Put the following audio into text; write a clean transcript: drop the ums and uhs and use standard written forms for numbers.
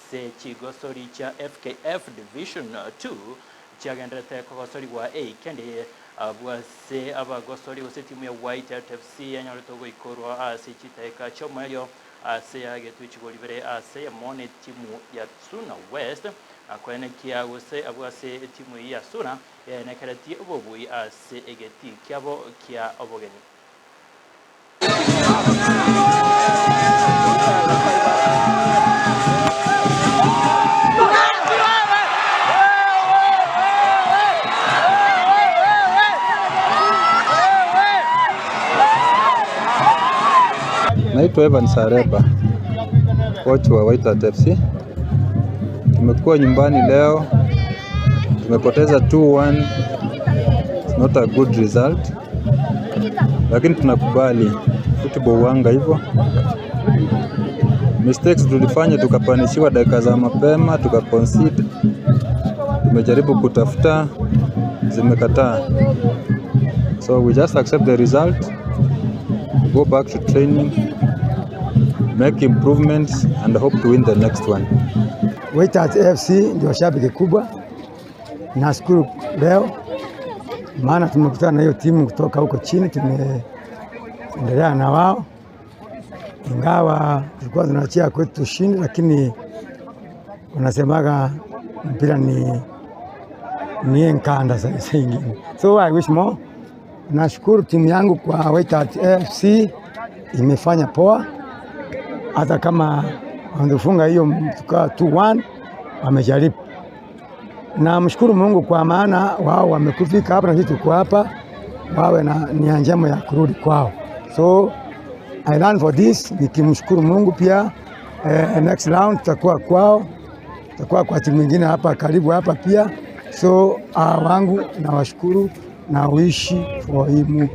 Ase chigosori chia FKF Division 2 chiagenderete kogosorigwa eikendi abwo ase abagosori gose etimu ya White Hat FC yanyorete ogoikorwa ase chidakika chi'omoerio ase yagetwe chigori ibere ase eyemo na etimu ya Suna West koenekia gose abwo ase etimu eyio ya Suna yaenekeretie obobui ase egetii kiabo kia obogeni. Naitwa Evan Sareba, coach wa White Hat FC. Tumekuwa nyumbani leo, tumepoteza 2-1. It's not a good result, lakini tunakubali football wanga hivyo. Mistakes tulifanya tukapunishiwa dakika za mapema, tukaconcede. Tumejaribu kutafuta, zimekataa. So we just accept the result, go back to training, make improvements and hope to win the next one. White Hat FC ndio shabiki kubwa. Nashukuru leo maana tumekutana na hiyo timu kutoka huko chini, tumeendelea na wao, ingawa tulikuwa tunaachia kwetu tushinde, lakini wanasemaga mpira ni nkanda saa ingine. So I wish more. Nashukuru timu yangu kwa White Hat FC imefanya poa, hata kama wangefunga hiyo tukawa 2-1 wamejaribu. Na mshukuru Mungu kwa maana wao wamekufika hapa na sisi tuko hapa, wawe na nia njema ya kurudi kwao. So I learn for this, nikimshukuru Mungu pia. Next round tutakuwa kwao, tutakuwa kwa timu nyingine hapa karibu hapa pia. So wangu nawashukuru na wish for him.